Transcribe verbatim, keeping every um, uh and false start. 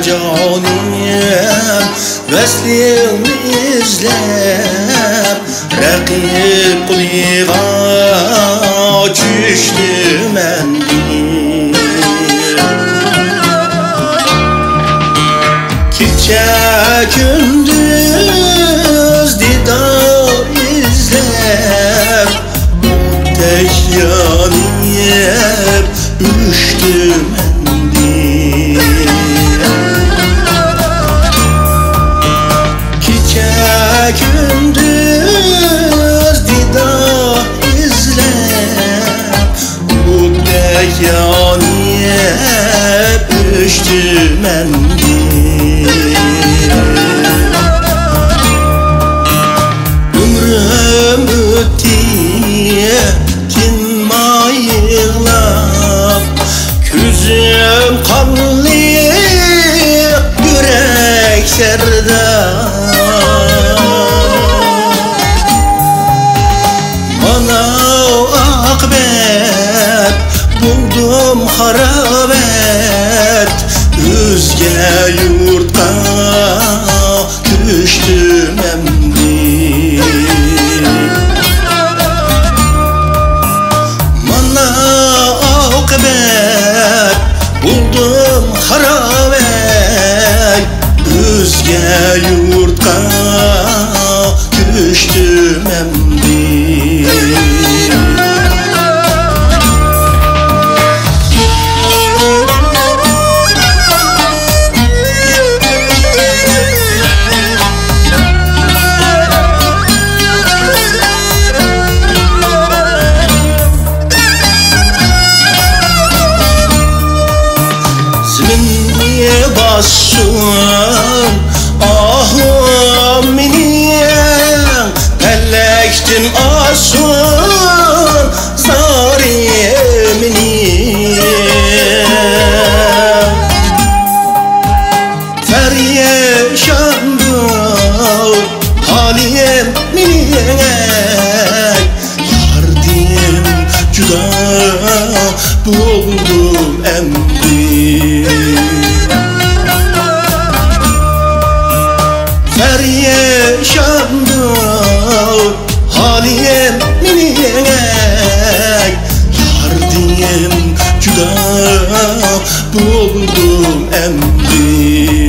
جانىم، ۋەسلىڭنى ئىزلەپ، رەقىب قولىغا چۈشتۈم ئەمدى. كېچە كۈندۈز دىدار ئىزلەپ، ئوتتەك يانىپ ئۆچتۈم ئەمدى. كېچە كۈندۈز دىدار ئىزلەپ، ئوتتەك يانىپ ئۆچتۈم ئەمدى. ئۆمرۈم ئۆتتى تىنماي يىغلاپ، كۆزۈم قانلىق، يۈرەك سەردار. مانا ئاقىۋەت، بولدۇم خاراۋەت، ئۆزگە يۇرتقا كۆچتۈم ئەمدى. مانا ئاقىۋەت، بولدۇم خاراۋەت، ئۆزگە يۇرتقا كۆچتۈم ئەمدى. زېمىننى باسسۇن ئاھۇم مېنىڭ، پەلەكتىن ئاسسۇن زارىم مېنىڭ. پەرىشاندۇر ھالىم مېنىڭ، ئەي ياردىن جۇدا بولدۇم ئەمدى. پەرىشاندۇر ھالىم مېنىڭ، ئەي ياردىن جۇدا بولدۇم ئەمدى.